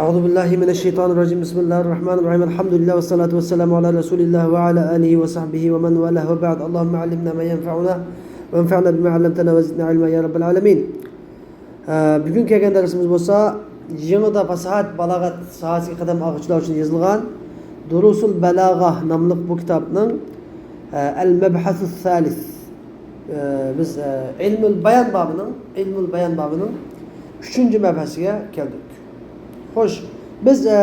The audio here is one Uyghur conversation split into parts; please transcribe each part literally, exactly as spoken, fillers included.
أعوذ بالله من الشيطان الرجيم. بسم الله الرحمن الرحيم. الحمد لله والصلاة والسلام على رسول الله وعلى آله وصحبه ومن والاه وبعد. اللهم علمنا ما ينفعنا وانفعنا بما علمتنا وزدنا علما يا رب العالمين. ئە، بۈگۈن كەلگەن دەرسىمىز بولسا يېڭىدا پاساھەت، بالاغەت ساھەسىگە قەدەم ئالغۇچىلار ئۈچۈن يېزىلغان دۇرۇسۇل بەلاغە ناملىق بۇ كىتابنىڭ، ئە، ئەل مەبھەسۇس سالىس، ئە، بىز، ئە، ئىلمۇل بايان بابىنىڭ، ئىلمۇل بايان بابىنىڭ ئۈچىنچى مەبھەسىگە كەلدۇق. خوش، بىز، ئە،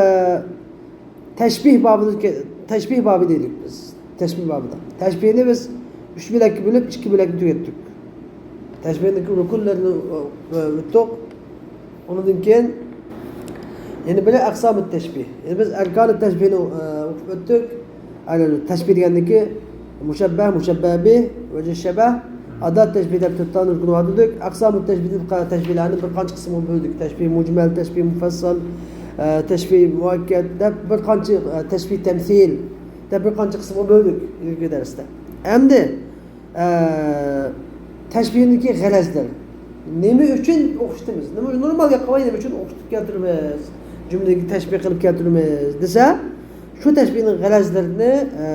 تەشبىھ بابىدا كە-، تەشبىھ بابى دېدۇق بىز. تەشبىھ بابىدا. تەشبىھنى بىز ئۈچ بۆلەككە بۆلۈپ، ئىككى بۆلەكنى تۈگەتتۇق. تەشبىھنىڭ رۇكۇنلىرىنى، ئە، ئۆتتۇق. ئۇنىڭدىن كېيىن يەنە بىرى ئەقسامۇت تەشبىھ. يەنى بىز ئەركانۇت تەشبىھنى، ئە، ئوقۇپ ئۆتتۇق. ئەگەر تەشبىھ دېگەندىكى مۇشەببەھ، مۇشەببەھ بىھ، ۋەجھۇ شەبەھ، ئادات تەشبىھ دەپ تۆت دانە رۇكۇن بار دېدۇق. ئەقسامۇت تەشبىھ دەپ قا-، تەشبىھلەرنى بىر قانچە قىسىمغا بۆلدۇق. تەشبىھ مۇجمەل، تەشبىھ مۇفەسسەل، ئە، تەشبىھ مۇئەككەد دەپ بىر قانچە، ئە، تەشبىھ تەمسىل دەپ بىر قانچە قىسىمغا بۆلدۇق ئىلگىرىكى دەرستە. ئەمدى، ئە، تەشبىھنىڭكى غەرەزلىرى. نېمە ئۈچۈن ئوخشىتىمىز؟ نېمە، نورمال گەپ قىلماي، نېمە ئۈچۈن ئوخشىتىپ كەلتۈرىمىز؟ جۈملىگە تەشبىھ قىلىپ كەلتۈرىمىز دېسە، شۇ تەشبىھنىڭ غەرەزلىرىنى، ئە،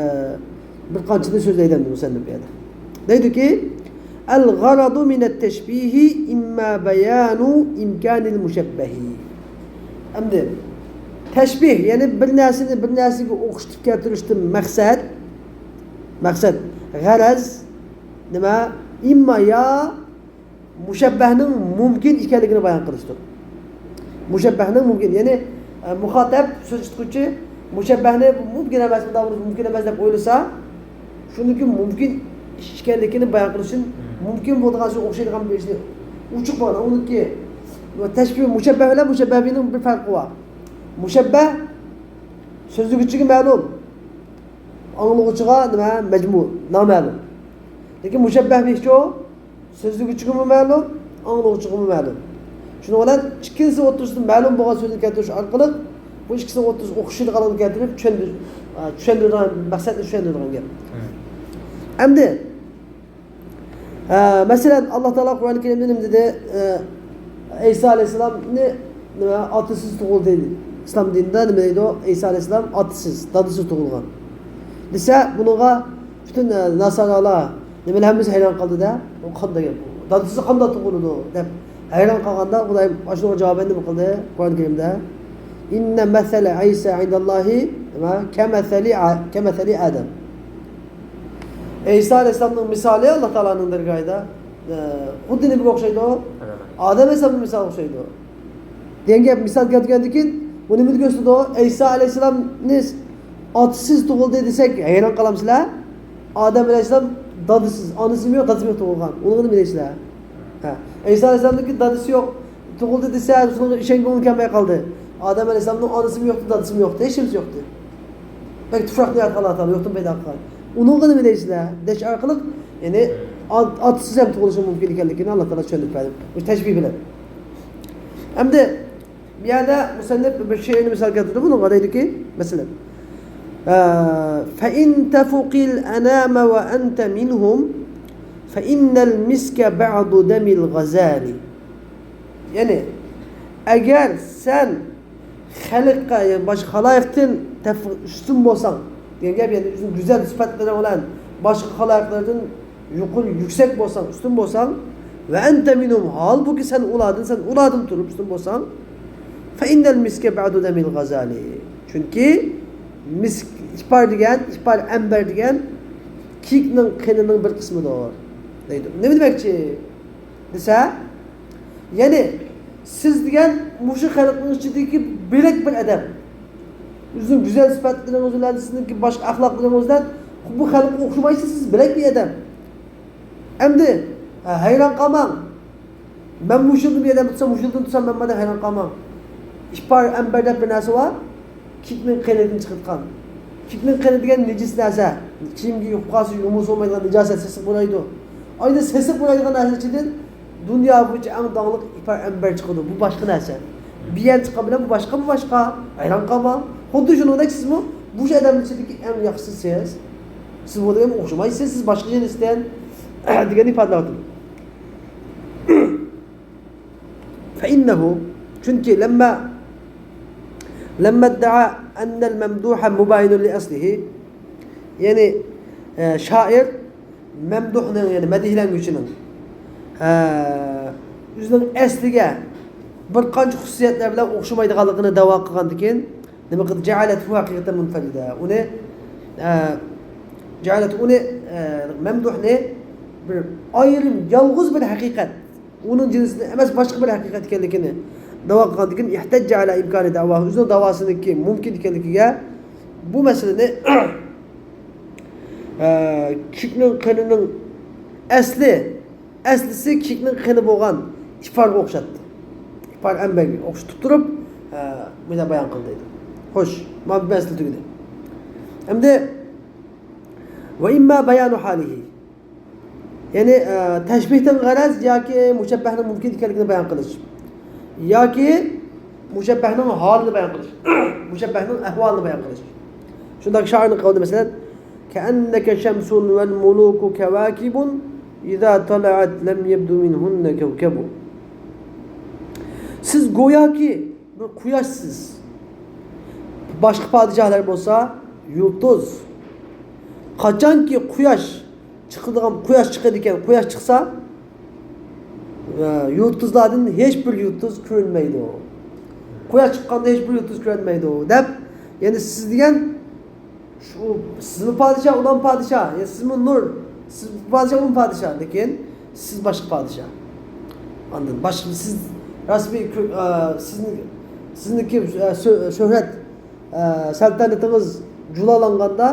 بىر قانچىنى سۆزلەيدۇ ئەمدى مۇسەننىپ بۇ يەردە. دەيدۇكى، ئەل غەرەزۇ مىنەت تەشبىھى ئىمما بەيانۇ ئىمكانىل مۇشەببەھى. ئەمدى تەشبىھ، يەنى بىر نەرسىنى بىر نەرسىگە ئوخشىتىپ كەلتۈرۈشتىن مەقسەت، مەقسەت، غەرەز نېمە؟ ئىمما يا مۇشەببەھنىڭ مۇمكىن ئىكەنلىكىنى بايان قىلىشتۇر. مۇشەببەھنىڭ مۇمكىن، يەنى، ئە، مۇخاتەب، سۆز ئىشلەتكۈچى مۇشەببەھنى مۇمكىن ئەمەس، مۇنداق بولۇشى مۇمكىن ئەمەس دەپ ئويلىسا، شۇنىڭكى مۇمكىن ئىش ئىكەنلىكىنى بايان قىلىش ئۈچۈن، مۇمكىن بولىدىغان شۇ ئوخشايدىغان بىر ئىشنى ئوچۇق بولغان. ئۇنىڭكى تەشبىھ، مۇشەببەھ بىلەن مۇشەببەھ بىھنىڭ بىر پەرقى بار. مۇشەببەھ سۆزلىگۈچىگە مەلۇم، ئاڭلىغۇچىغا نېمە؟ مەجمۇ، نامەلۇم. لېكىن مۇشەببەھ بىھچۇ؟ سۆزلىگۈچىگىمۇ مەلۇم، ئاڭلىغۇچىغىمۇ مەلۇم. شۇنىڭ بىلەن ئىككىلىسى ئوتتۇرىسىدا مەلۇم بولغان سۆزنى كەلتۈرۈش ئارقىلىق بۇ ئىككىسىنىڭ ئوتتۇرىسىدا ئوخشىدىغانلىقىنى كەلتۈرۈپ چۈشەندۈر-، ئە، چۈشەندۈرىدىغان، مەقسەتنى چۈشەندۈرىدىغان گەپ. ئەمدى، ئە، مەسىلەن، ئاللا تائالا قۇرئان كەرىمدە نېمە دېدى؟ ئە، ئەيسا ئەلەيھىسسالامنى نېمە، ئاتىسىز تۇغۇلدى. ئىسلام دىنىدا نېمە دەيدۇ؟ ئەيسا ئەلەيھىسسالام ئاتىسىز، دادىسىز تۇغۇلغان دېسە، بۇنىڭغا پۈتۈن، ئە، ناسارالار، نېمىلەر، ھەممىسى ھەيران قالدى-دە. ئۇ قانداق گەپ؟ دادىسىز قانداق تۇغۇلىدۇ؟ دەپ ھەيران قالغاندا، خۇدايىم ئاشۇنىڭغا جاۋابەن نېمە قىلدى؟ قۇرئان كەرىمدە، ئىننە مەسەلە ئەيسا ئىندەللاھى، نېمە، كەمەسەلى ئا-، كەمەسەلى ئادەم. ئەيسا ئەلەيھىسسالامنىڭ مىسالى ئاللا تائالانىڭ دەرگاھىدا، ئە، خۇددى نېمىگە ئوخشايدۇ؟ ئادەم ئەلەيھىسسالامنىڭ مىسالىغا ئوخشايدۇ. دېگەن گەپ، مىسال كەلتۈرگەندىن كېيىن، بۇ نېمىنى كۆرسىتىدۇ؟ ئەيسا ئەلەيھىسسالامنى ئاتىسىز تۇغۇلدى دېسەك، ھەيران قالامسىلەر؟ ئادەم ئەلەيھىسسالام دادىسىز، ئانىسىمۇ يوق، دادىسىمۇ يوق تۇغۇلغان. ئۇنىڭغا نېمە دەيسىلەر؟ ھە. ئەيسا ئەلەيھىسسالامنىڭكى دادىسى يوق، تۇغۇلدى دېسە، شۇنىڭغا ئىشەنگۈڭ كەلمەي قالدى. ئادەم ئەلەيھىسسالامنىڭ ئانىسىمۇ يوقتى، دادىسىمۇ يوقتى، ھېچ نېمىسى يوقتى. بەك تۇپراقنى ياراتقان ئاللا تائالا يوقتىن پەيدا قىلغان. ئۇنىڭغا نېمە دەيسىلەر؟ دەش ئارقىلىق، يەنى ئات-، ئاتىسىز ھەم تۇغۇلۇشى مۇمكىن ئىكەنلىكىنى ئاللا تائالا چۈشەندۈرۈپ بەردى. بۇ تەشبىھ بىلەن. ئەمدى بۇ يەردە مۇسەننىپ بىر شېئىرنى مىسال كەلتۈردى. بۇنىڭغا دەيدۇكى، مەسىلەن، ئە، فَإِن تَفُقِ الْأَنَامَ وَأَنْتَ مِنْهُمْ فَإِنَّ الْمِسْكَ بَعْضُ دَمِ الْغَزَالِ. يەنى، ئەگەر سەن خەلققە، يەنى باشقا خالايىقتىن تەف-، ئۈستۈن بولساڭ، دېگەن گەپ، يەنى ئۆزۈڭ گۈزەل سۈپەتلىرىڭ بىلەن باشقا خالايىقلاردىن يۇقىرى، يۈكسەك بولساڭ، ئۈستۈن بولساڭ، وَأَنْتَ مِنْهُمْ، ھالبۇكى سەن ئۇلاردىن، سەن ئۇلاردىن تۇرۇپ ئۈستۈن بولساڭ، فَإِنَّ الْمِسْكَ بَعْضُ دَمِ الْغَزَالِ. چۈنكى مىسك، ئىپار دېگەن، ئىپار ئەمبەر دېگەن كېيىكنىڭ قېنىنىڭ بىر قىسمىدۇر، دەيدۇ. نېمە دېمەكچى؟ دېسە، يەنى سىز دېگەن مۇشۇ خەلقنىڭ ئىچىدىكى بۆلەك بىر ئادەم. ئۆزىنىڭ گۈزەل سۈپەتلىرىڭىز بىلەن، سىزنىڭكى باشقا ئەخلاقلىرىڭىز بىلەن بۇ خەلققە ئوخشىمايسىز، سىز بۆلەك بىر ئادەم. ئەمدى، ھە، ھەيران قالماڭ. مەن مۇشۇ يىلدا بىر ئادەم تۇتسام، مۇشۇ يىلدىن تۇتسام، مەن مانا ھەيران قالماڭ. ئىپار ئەمبەر دەپ بىر نەرسە بار. كېيىكنىڭ قېنىدىن چىقىدىغان. كېيىكنىڭ قېنى دېگەن نىجىس نەرسە. كىيىمگە يۇقۇپ قالسا، يۇمۇلسا بولمايدىغان نىجاسەت، سېسىق بولايدۇ. ئايدا سېسىق بولايدىغان نەرسە ئىچىدىن دۇنيا بويىچە ئەڭ داڭلىق ئىپار ئەمبەر چىقىدۇ. بۇ باشقا نەرسە. بىيەن چىققان بىلەن بۇ باشقا، بۇ باشقا. ھەيران قالماڭ. خۇددى شۇنىڭدەك سىزمۇ بۇ ئادەمنىڭ ئىچىدىكى ئەڭ ياخشىسى سىز. سىز بۇ دېگەن ئوخشىمايسىز، سىز باشقا جىنستىن دېگەننى ئىپادىلەۋاتىدۇ. فَإِنَّهُ، چۈنكى لەممە، لما ادعى أن الممدوح مباين لأصله. يەنى، ئە، شائىر مەمدۇھنىڭ، يەنى مەدھىيلەنگۈچىنىڭ، ئە، ئۆزىنىڭ ئەسلىگە بىر قانچە خۇسۇسىيەتلەر بىلەن ئوخشىمايدىغانلىقىنى دەۋا قىلغاندىكىن، نېمە قىلدى؟ جعلته حقيقة منفردة. ئۇنى، ئە، جعلته، ئۇنى، ئە، مەمدۇھنى بىر ئايرىم، يالغۇز بىر ھەقىقەت، ئۇنىڭ جىنسىدىن ئەمەس، باشقا بىر ھەقىقەت ئىكەنلىكىنى دەۋا قىلغاندىكىن، احتج على إمكان دعواه، ئۆزىنىڭ داۋاسىنىڭكى مۇمكىن ئىكەنلىكىگە، بۇ مەسىلىنى، ئە، كىيىكنىڭ قېنىنىڭ ئەسلى، ئەسلىسى كىيىكنىڭ قېنى بولغان ئىپارغا ئوخشاتتى. ئىپار ئەمبەرگە ئوخشىتىپ تۇرۇپ، ئە، مۇنداق بايان قىلدى. خوش، مانا بۇ مەسىلە تۈگىدى. ئەمدى، وإما بيان حاله. يەنى، ئە، تەشبىھتىن غەرەز ياكى مۇشەببەھنىڭ مۇمكىن ئىكەنلىكىنى بايان قىلىش. ياكى مۇشەببەھنىڭ ھالىنى بايان قىلىش. مۇشەببەھنىڭ ئەھۋالىنى بايان قىلىش. شۇنداق شائىرنىڭ قەۋلى، مەسىلەن، كأنك شمس والملوك كواكب إذا طلعت لم يبد منهن كوكب. سىز گوياكى بىر قۇياشسىز. باشقا پادىشاھلار بولسا يۇلتۇز. قاچانكى قۇياش چىقىدىغان، قۇياش چىقىدىكەن، قۇياش چىقسا، ئە، يۇلتۇزلاردىن ھېچ بىر يۇلتۇز كۆرۈنمەيدۇ. قۇياش چىققاندا ھېچ بىر يۇلتۇز كۆرۈنمەيدۇ، دەپ، يەنى سىز دېگەن شۇ، سىزمۇ پادىشاھ، ئۇلارمۇ پادىشاھ، يا سىزمۇ نۇر، سىز پادىشاھ، ئۇمۇ پادىشاھ، لېكىن سىز باشقا پادىشاھ. ئاندىن باشقا، سىز رەسمىي كۆ-، ئە، سىزنىڭ، سىزنىڭكى، ئە، شۆ-، شۆھرەت، ئە، سەلتەنىتىڭىز جۇلالانغاندا،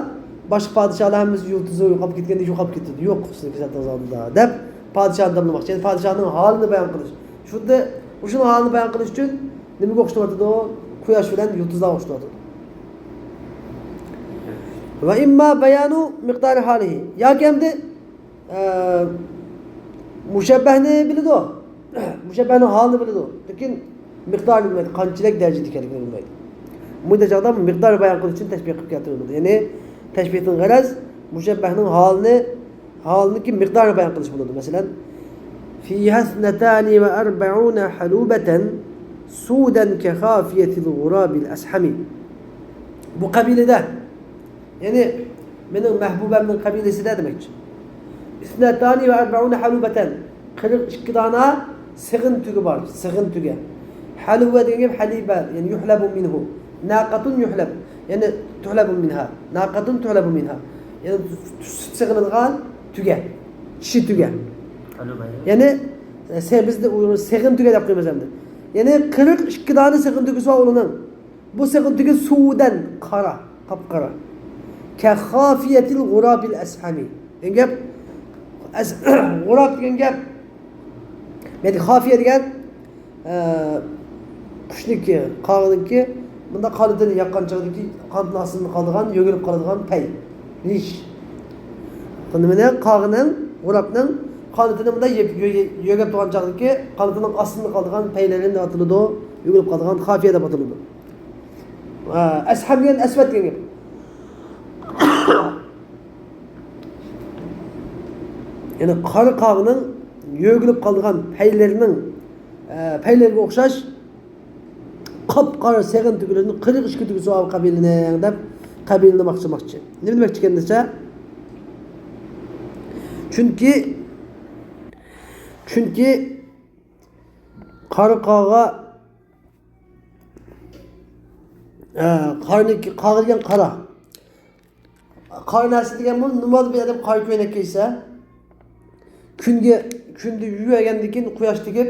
باشقا پادىشاھلار ھەممىسى يۇلتۇزى يوقاپ كەتكەندەك يوقاپ كېتىدۇ. يوق، سىزنىڭكى سەلتەنىتىڭىز ئالدىدا، دەپ پادىشاھنى داملىماقچى. يەنى پادىشاھنىڭ ھالىنى بايان قىلىش. شۇنداق، مۇشۇنىڭ ھالىنى بايان قىلىش ئۈچۈن نېمىگە ئوخشىتىۋاتىدۇ؟ قۇياش بىلەن يۇلتۇزلارغا ئوخشىتىۋاتىدۇ. وإما بيان مقدار حاله. ياكى ئەمدى، ئە، مۇشەببەھنى بىلىدۇ. مۇشەببەھنىڭ ھالىنى بىلىدۇ. لېكىن مىقدارىنى بىلمەيدۇ. قانچىلىك دەرىجىدە ئىكەنلىكىنى بىلمەيدۇ. بۇنداق چاغدا مىقدار بايان قىلىش ئۈچۈن تەشبىھ قىلىپ كەلتۈرۈلىدۇ. يەنى تەشبىھتىن غەرەز مۇشەببەھنىڭ ھالىنى، ھالىنىڭكى مىقدارىنى بايان قىلىش بولىدۇ. مەسىلەن، فيها اثنتان وأربعون حلوبة سودا كخافية الغراب الأسحم. بۇ قەبىلىدە، يەنى مېنىڭ مەھبۇبەمنىڭ قەبىلىسىدە دېمەكچى. اثنتان وأربعون حلوبة، قىرىق ئىككى دانە سېغىن تۈگى بار، سېغىن تۈگى. حلوبة دېگەن گەپ حليب، يەنى يحلب منه. ناقة يحلب، يەنى تحلب منها. ناقة تحلب منها. يەنى سۈت سېغىنىدىغان تۈگە. چىشى تۈگە. يەنى، ئە، سە-، بىزدە ئۇيغۇر سېغىن تۈگە دەپ قويىمىز ئەمدى. يەنى قىرىق ئىككى دانە سېغىن تۈگىسى بار ئۇلارنىڭ. بۇ سېغىن تۈگى سودا، قارا، قاپقارا. كخافية الغراب الأسحم. دېگەن گەپ، ئەس-، غۇراب دېگەن گەپ، يەنى خافىيە دېگەن، ئە، قۇشنىڭكى، قاغىنىڭكى، بۇنداق قانىتىنى ياققان چاغدىكى قانىتىنىڭ ئاستىدا قالىدىغان، يۆگىلىپ قالىدىغان پەي، رىش. نېمىنىڭ، قاغىنىڭ، غۇرابنىڭ قانىتىنى بۇنداق يەپ، يۆ-، يۆگەپ تۇرغان چاغدىكى قانىتىنىڭ ئاستىدا قالىدىغان پەيلىرى نېمە ئاتىلىدۇ؟ يۆگىلىپ قالىدىغان خافىيە دەپ ئاتىلىدۇ. ئە، ئەسھەم دېگەن ئەسۋەد دېگەن گەپ. يەنى قارا قاغىنىڭ يۆگىلىپ قالىدىغان پەيلىرىنىڭ، ئە، پەيلىرىگە ئوخشاش قاپقارا سېغىن تۈگىلىرىنى قىرىق ئىككى تۈگىسى بار قەبىلىنىڭ دەپ قەبىلىنى ماختىماقچى. نېمە دېمەكچى ئىكەن دېسە، چۈنكى، چۈنكى قارا قاغا، ئە، قارنى، قاغا دېگەن قارا. قارا نەرسە دېگەن بۇ، نورمالدا بىر ئادەم قارا كۆينەك كىيسە، كۈنگە، كۈندە يۇيۇۋەرگەندىن كېيىن قۇياش تېگىپ،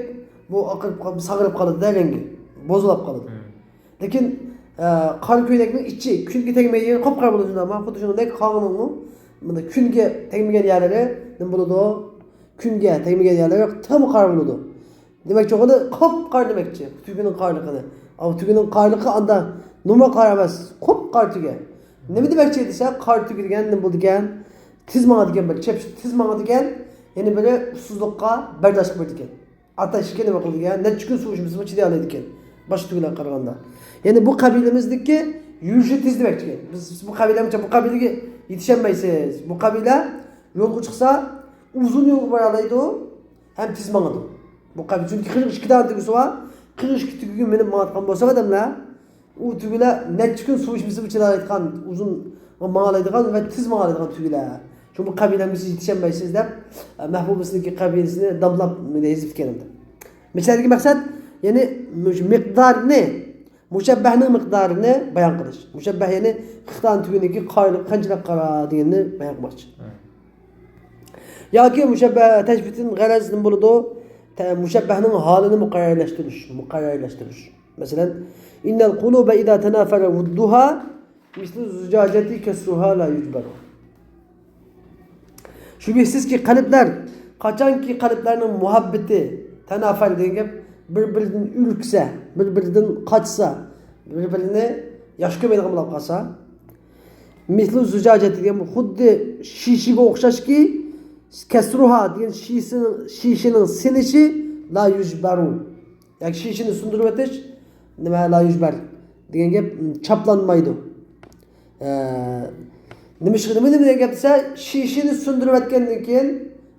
بۇ ئاقىرىپ قال-، ساغىرىپ قالىدۇ-دە رەڭگى، بوزلاپ قالىدۇ. لېكىن، ئە، قارا كۆينەكنىڭ ئىچى كۈنگە تەگمىگەن يېرى قاپقارا بولىدۇ شۇنداقمۇ؟ خۇددى شۇنىڭدەك قاغىنىڭمۇ مۇنداق كۈنگە تەگمىگەن يەرلىرى نېمە بولىدۇ؟ كۈنگە تەگمىگەن يەرلىرى تېخىمۇ قارا بولىدۇ. دېمەكچى، ئۇنى قاپقارا دېمەكچى، تۈگىنىڭ قارىلىقىنى. ئاۋۇ تۈگىنىڭ قارىلىقى ئاندا نورمال قارا ئەمەس، قۇپقارا تۈگە. نېمە دېمەكچى دېسە، قارا تۈگە دېگەن نېمە بولىدىكەن؟ تېز ماڭىدىكەن، بىر چەپ تېز ماڭىدىكەن، يەنە بىرى ئۇسسۇزلۇققا بەرداشلىق بېرىدىكەن. ئاتاشكە نېمە قىلىدىكەن؟ نەچچە كۈن سۇ ئىچمىسىمۇ چىدىيالايدىكەن، باشقا تۈگىلەرگە قارىغاندا. يەنى بۇ قەبىلىمىزدىكى يۈرۈشى تېز دېمەكچىكەن. بىز، بىز بۇ قەبىلە، بۇ قەبىلىگە يېتىشەلمەيسىز. بۇ قەبىلە يولغا چىقسا، ئۇزۇن يولغا بارالايدۇ. ھەم تېز ماڭىدۇ. بۇ قەبىلە، چۈنكى قىرىق ئىككى دانە تۈگىسى بار. قىرىق ئىككى تۈگىگە مىنىپ ماڭىدىغان بولسا ئادەملەر، ئۇ تۈگىلەر نەچچە كۈن سۇ ئىچمىسىمۇ چىدايدىغان، ئۇزۇن ماڭالايدىغان ۋە تېز ماڭالايدىغان تۈگىلەر. شۇڭا بۇ قەبىلەمگە سىز يېتىشەلمەيسىز دەپ، مەھبۇبىسىنىڭكى قەبىلىسىنى داملاپ يېزىپ كەلدى. مەسىلەدىكى مەقسەت، يەنى مۇش-، مىقدارنى، مۇشەببەھنىڭ مىقدارىنى بايان قىلىش. مۇشەببەھ، يەنى خىتان تۈگىنىڭكى قايلىقى قانچىلىك قارا دېگەننى بايان قىلماقچى. ياكى مۇشەببەھ تەشبىھتىن غەرەز نېمە بولىدۇ؟ تە-، مۇشەببەھنىڭ ھالىنى مۇقەررەرلەشتۈرۈش، مۇقەررەرلەشتۈرۈش. مەسىلەن، إن القلوب إذا تنافر ودها مثل الزجاجة كسرها لا يجبر. شۈبھىسىزكى، قەلبلەر، قاچانكى قەلبلەرنىڭ مۇھەببىتى، تانافۇر دېگەن گەپ، بىر-بىرىدىن ئۈركۈسە، بىر-بىرىدىن قاچسا، بىر-بىرىنى ياخشى كۆرمەيدىغان بولۇپ قالسا، مىسلۇ زۇجاجەت دېگەن، بۇ خۇددى شىشىگە ئوخشاشكى، كەسرۇھا دېگەن شىشىنىڭ، شىشىنىڭ سىنىشى، لا يۇجبەرۇ. ياكى شىشىنى سۇندۇرۇۋېتىش، نېمە، لا يۇجبەر دېگەن گەپ، چاپلانمايدۇ. ئە، نېمىشقا، نېمە، نېمە دېگەن گەپ دېسە، شىشىنى سۇندۇرۇۋەتكەندىن كېيىن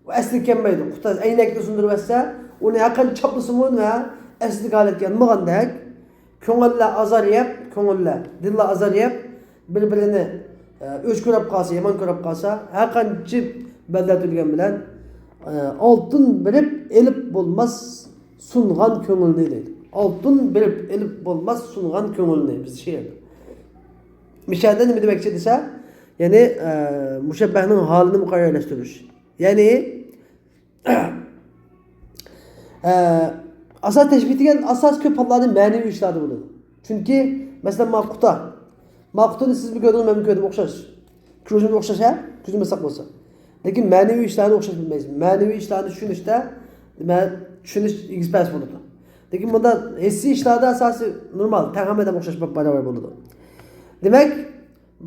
ئۇ ئەسلىگە كەلمەيدۇ. قۇتا ئەينەكنى سۇندۇرۇۋەتسە، ئۇنى ھەرقانچە چاپلىسىمۇ، نېمە، ئەسلىدىكى ھالەتكە كەلمىگەندەك، كۆڭۈللەر ئازار يەپ، كۆڭۈللەر، دىللار ئازار يەپ، بىر-بىرىنى، ئە، ئۆچ كۆرۈپ قالسا، يامان كۆرۈپ قالسا، ھەرقانچە بەدەل تۆلىگەن بىلەن، ئە، ئالتۇن بېرىپ ئېلىپ بولماس سۇنغان كۆڭۈلنى دەيدۇ. ئالتۇن بېرىپ ئېلىپ بولماس سۇنغان كۆڭۈلنى، بىز شېئىردا. مۇشۇ يەردە نېمە دېمەكچى دېسە، يەنى، ئە، مۇشەببەھنىڭ ھالىنى مۇقەررەرلەشتۈرۈش. يەنى، ئە، ئاساس تەشبىھ دېگەن ئاساس كۆپ ھاللاردا مەنىۋى ئىشلاردا بولىدۇ. چۈنكى، مەسىلەن، ما قۇتا. ما قۇتىنى سىزمۇ كۆردىڭىز، مەنمۇ كۆردۈم، ئوخشاش. كۆرۈشىمىز ئوخشاش، ھە؟ كۆزىمىز ساق بولسا. لېكىن مەنىۋى ئىشلارنى ئوخشاش بىلمەيسىز. مەنىۋى ئىشلارنى چۈشىنىشتە، دېمەك، چۈشىنىش ئېگىز پەس بولىدۇ. لېكىن بۇندا ھېسسىي ئىشلاردا ئاساسىي نورمال، تەڭ ھەممە ئادەم ئوخشاش باراۋەر بولىدۇ. دېمەك،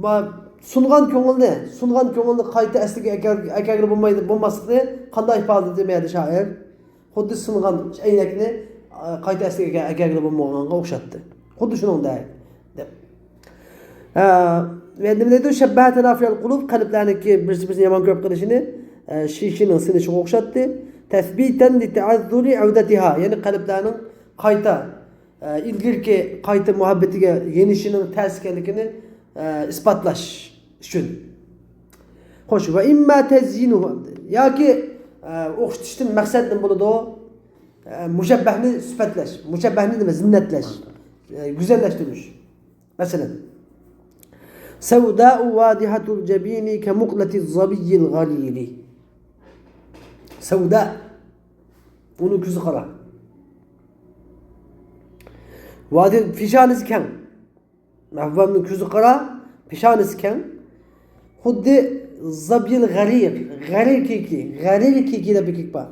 ما-، سۇنغان كۆڭۈلنى، سۇنغان كۆڭۈلنى قايتا ئەسلىگە ئەكەل-، ئەكەلگىلى بولمايدۇ، بولماسلىقنى قانداق ئىپادىلىدى مەيەردە شائىر؟ خۇددى سۇنغان ئەينەكنى، ئا، قايتا ئەسلىگە ئەكەلگىلى بولمىغانغا ئوخشاتتى. خۇددى شۇنىڭدەك، دەپ. ئە، ۋە نېمە دەيدۇ؟ شەببەھە تەنافۇرەل قۇلۇب، قەلبلەرنىڭكى بىرسى بىرسىنى يامان كۆرۈپ قېلىشىنى، ئە، شىشىنىڭ سىنىشىغا ئوخشاتتى. تەسبىتەن لىتەئەززۇرى ئەۋدەتىھا، يەنى قەلبلەرنىڭ قايتا ئە، ئىلگىرىكى قايتا مۇھەببىتىگە يېنىشىنىڭ تەس ئىكەنلىكىنى، ئە، ئىسپاتلاش ئۈچۈن. خوش، ۋە ئىمما تەزيىنۇھۇ، ياكى، ئە، ئوخشىتىشتىن مەقسەت نېمە بولىدۇ؟ ئە، مۇشەببەھنى سۈپەتلەش، مۇشەببەھنى نېمە؟ زىننەتلەش، ئە، گۈزەللەشتۈرۈش. مەسىلەن، سەۋدائۇ ۋادىھەتۇل جەبىنى كەمۇقلەتىز زەبىييىل غەلىلى. سەۋدا، ئۇنىڭ كۆزى قارا. ۋادى، پېشانىسى كەڭ. مەھبۇبامنىڭ كۆزى قارا، پېشانىسى كەڭ. خۇددى زەبىييىل غەلىل، غەلىل كېيىكى، غەلىل كېيىكى دەپ بىر كېيىك بار.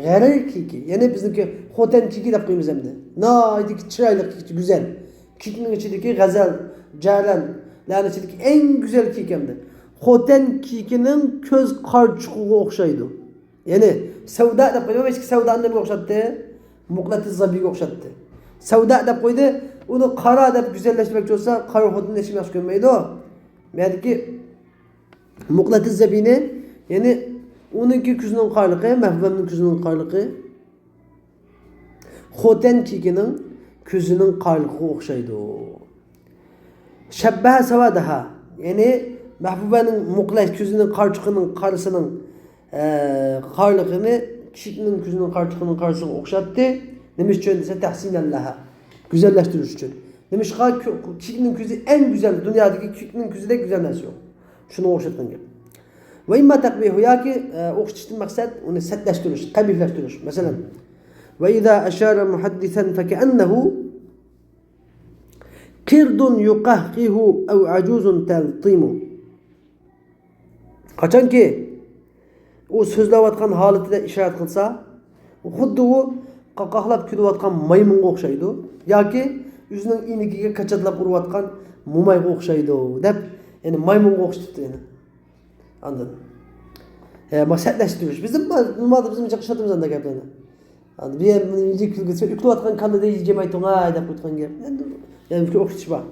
غەلىل كېيىكى، يەنى بىزنىڭكى خوتەن كېيىكى دەپ قويىمىز ئەمدى. ناھايىتى چىرايلىق كېيىك، گۈزەل. كېيىكنىڭ ئىچىدىكى غەزەل، جەلەنلەرنىڭ ئىچىدىكى ئەڭ گۈزەل كېيىك ئەمدى. خوتەن كېيىكىنىڭ كۆز قارىچۇقىغا ئوخشايدۇ. يەنى سەۋدا دەپ قويدى. مەشكە سەۋدانى نېمىگە ئوخشاتتى؟ مۇقلەتىز زەبىگە ئوخشاتتى. سەۋدا دەپ قويدى. ئۇنى قارا دەپ گۈزەللەشتۈرمەكچى بولسا، قارا خوتۇننى ھېچكىم ياخشى كۆرمەيدۇ. مەدىكى مۇقلەتىز زەبىنى، يەنى ئۇنىڭكى كۆزىنىڭ قارىلىقى، مەھبۇبەمنىڭ كۆزىنىڭ قارىلىقى. خوتەن كېيىكىنىڭ كۆزىنىڭ قارىلىقىغا ئوخشايدۇ. شەببەھە سەۋادەھا، يەنى مەھبۇبەنىڭ مۇقلەش كۆزىنىڭ قارىچۇقىنىڭ قارىسىنىڭ، ئە، قارىلىقىنى كېيىكنىڭ كۆزىنىڭ قارىچۇقىنىڭ قارىسىغا ئوخشاتتى. نېمە ئۈچۈن دېسە، تەھسىنەن لەھا، گۈزەللەشتۈرۈش ئۈچۈن. نېمىشقا؟ كېيىكنىڭ كۆزى ئەڭ گۈزەل، دۇنيادىكى كېيىكنىڭ كۆزىدەك گۈزەل نەرسە يوق. شۇنىڭغا ئوخشاتقان گەپ. ۋە ئىمما تەقبىھۇ، ياكى، ئە، ئوخشىتىشتىن مەقسەت ئۇنى سەتلەشتۈرۈش، قەبىھلەشتۈرۈش. مەسىلەن، ۋە ئىزا ئەشارە مۇھەددىسەن فەكەئەننەھۇ قىردٌ يۇقەھقىھۇ ئەۋ ئەجۇزٌ تەلتىمۇ. قاچانكى ئۇ سۆزلەۋاتقان ھالىتىدە ئىشارەت قىلسا، خۇددى ئۇ قاقاقلاپ كۈلۈۋاتقان مايمۇنغا ئوخشايدۇ ياكى ئۆزىنىڭ ئېنىكىگە كاچاتلاپ ئۇرۇۋاتقان مومايغا ئوخشايدۇ دەپ، يەنى مايمۇنغا ئوخشىتىپتۇ يەنە. ئاندىن، ئە، ما سەتلەشتۈرۈش. بىزمۇ نېمىدە بىزمۇ جىق ئىشلىتىمىز ئانداق گەپلەرنى. ئاندىن بىر يەر بۇنى يىجى كۈلگۈسى، ئۆكۈلۈۋاتقان كاللىدەك يىجەمەيتۇڭاي دەپ قويىدىغان گەپ. ئەمدى يەنە بىر ئوخشىتىش بار.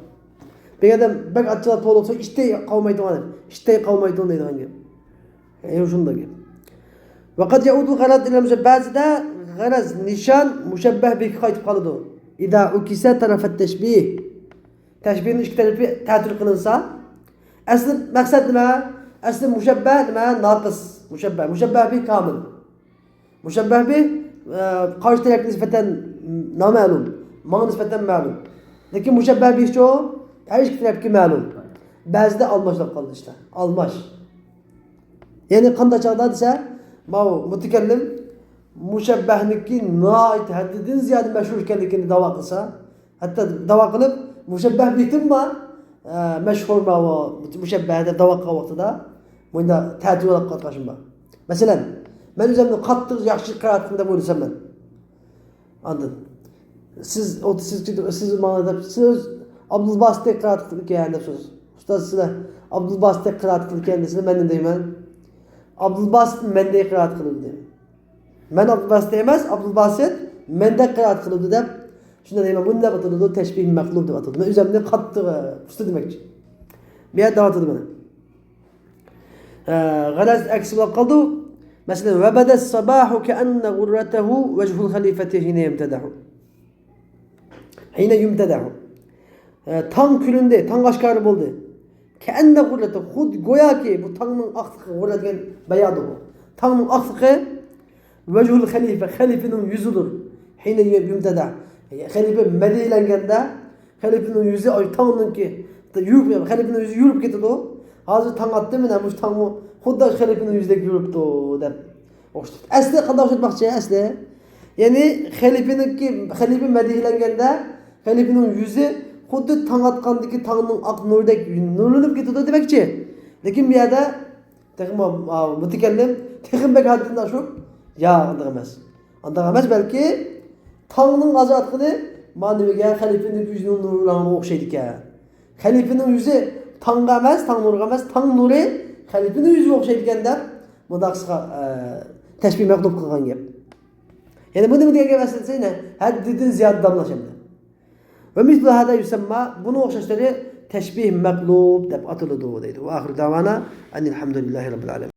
بىر ئادەم بەك ئاچچىقلاپ توۋلىسا، ئىشتەي قاۋىمايتىڭ دەپ. ئىشتەي قاۋىمايتىڭ دەيدىغان گەپ. ئە، شۇنداق گەپ. ۋەقەد يەئۇدۇل غەرەز ئىلەل مۇشەببەھە، بەزىدە غەرەز، نىشان، مۇشەببەھ بىگە قايتىپ قالىدۇ. ئىدا ئۇكىسە تەرەفەت تەشبىھ. تەشبىھنىڭ ئىككى تەرىپى تەتۈر قىلىنسا، ئەسلى مەقسەت نېمە؟ ئەسلى مۇشەببەھ نېمە؟ ناقىس. مۇشەببەھ. مۇشەببەھ بىھ كامىل. مۇشەببەھ بىھ، ئە، قارشى تەرەپكە نىسبەتەن نامەلۇم، ماڭا نىسبەتەن مەلۇم. لېكىن مۇشەببەھ بىھچۇ ھەر ئىككى تەرەپكە مەلۇم. بەزىدە ئالماش بولۇپ قالدى ئىشلار. ئالماش. يەنى قانداق چاغدا دېسە، ماۋۇ مۇتەكەللىم مۇشەببەھنىڭكى ناھايىتى ھەددىدىن زىيادە مەشھۇر ئىكەنلىكىنى داۋا قىلسا، ھەتتا داۋا قىلىپ، مۇشەببەھ بىھتىنمۇ، ئە، مەشھۇر ماۋۇ مۇشەببەھ دەپ داۋا قىلغان ۋاقتىدا، مۇنداق تەتۈر بولۇپ قالغان بار. مەسىلەن، مەن ئۆزۈمنى قاتتىق ياخشى قىرائەت قىلدىم دەپ ئويلىسام مەن. ئاندىن سىز، ئوت-، سىز، سىز ماڭا دەپ، سىز ئابدۇلباسىتتەك قىرائەت قىلىدىكەن دەپ سۆز. ئۇستاز، سىلەر ئابدۇلباسىتتەك قىرائەت قىلىدىكەن دېسىلەر، مەن نېمە دەيمەن؟ ئابدۇلباسىت مەندەك قىرائەت قىلىدۇ دەيمەن. مەن ئابدۇلباسىت ئەمەس، ئابدۇلباسىت مەندەك قىرائەت قىلىدۇ دەپ، شۇنداق دەيمەن. بۇنداق ئاتىلىدۇ، تەشبىھ مەقلۇب دەپ ئاتىلىدۇ. مەن ئۆزۈمنى قاتتىق، ئە، ئۇستا دېمەكچى. بۇ يەردە دەۋاتىدۇ مانا. ئە، غەرەز ئەكسى بولۇپ قالدى. مەسىلەن، وبدا الصباح كأن غرته وجه الخليفة حين يمتدح. حين يمتدح. ئە، تاڭ كۆرۈندى، تاڭ ئاشكارا بولدى. كأن غرته، خۇددى گوياكى بۇ تاڭنىڭ ئاقلىقى، غۇررە دېگەن بايادۇ بۇ. تاڭنىڭ ئاقلىقى، وجه الخليفة، خەلىپىنىڭ يۈزىدۇر. حين يمتدح. خەلىپە مەدھىيلەنگەندە، خەلىپىنىڭ يۈزى، ئاي، تاڭنىڭكى، يورۇپ، خەلىپىنىڭ يۈزى يورۇپ كېتىدۇ. ھازىر تاڭ ئاتتى، مانا مۇشۇ تاڭمۇ خۇددى خەلىپىنىڭ يۈزىدەك يورۇپتۇ، دەپ. ئوخشىتىپ. ئەسلى قانداق ئوخشاتماقچى، ئەسلى؟ يەنى خەلىپىنىڭكى، خەلىپە مەدھىيلەنگەندە، خەلىپىنىڭ يۈزى خۇددى تاڭ ئاتقاندىكى تاڭنىڭ ئاق نۇرىدەك نۇرلىنىپ كېتىدۇ دېمەكچى. لېكىن بۇ يەردە تېخىمۇ، ئا، مۇتەكەللىم تېخىمۇ بەك ھەددىدىن ئاشۇپ، ياق، ئانداق ئەمەس. ئانداق ئەمەس، بەلكى تاڭنىڭ ئازراق ئاتقىنى مانا نېمىگە، خەلىپىنىڭ يۈزىنىڭ نۇرلىرىغا ئوخشايدىكەن. خەلىپىنىڭ يۈزى تاڭغا ئەمەس، تاڭ نۇرىغا ئەمەس، تاڭ نۇرى خەلىپىنىڭ يۈزىگە ئوخشايدىكەن دەپ، مۇنداق قىسقا، ئە، تەشبىھ مەقلۇب قىلغان گەپ. يەنى بۇ نېمە دېگەن گەپ ئەسلىدە؟ يەنە ھەددىدىن زىيادە داملاش ئەمدى. ومثل هذا يسمى، بۇنىڭ ئوخشاشلىرى تەشبىھ مەقلۇب دەپ ئاتىلىدۇ دەيدۇ. وآخر دعوانا أن الحمد لله رب العالمين.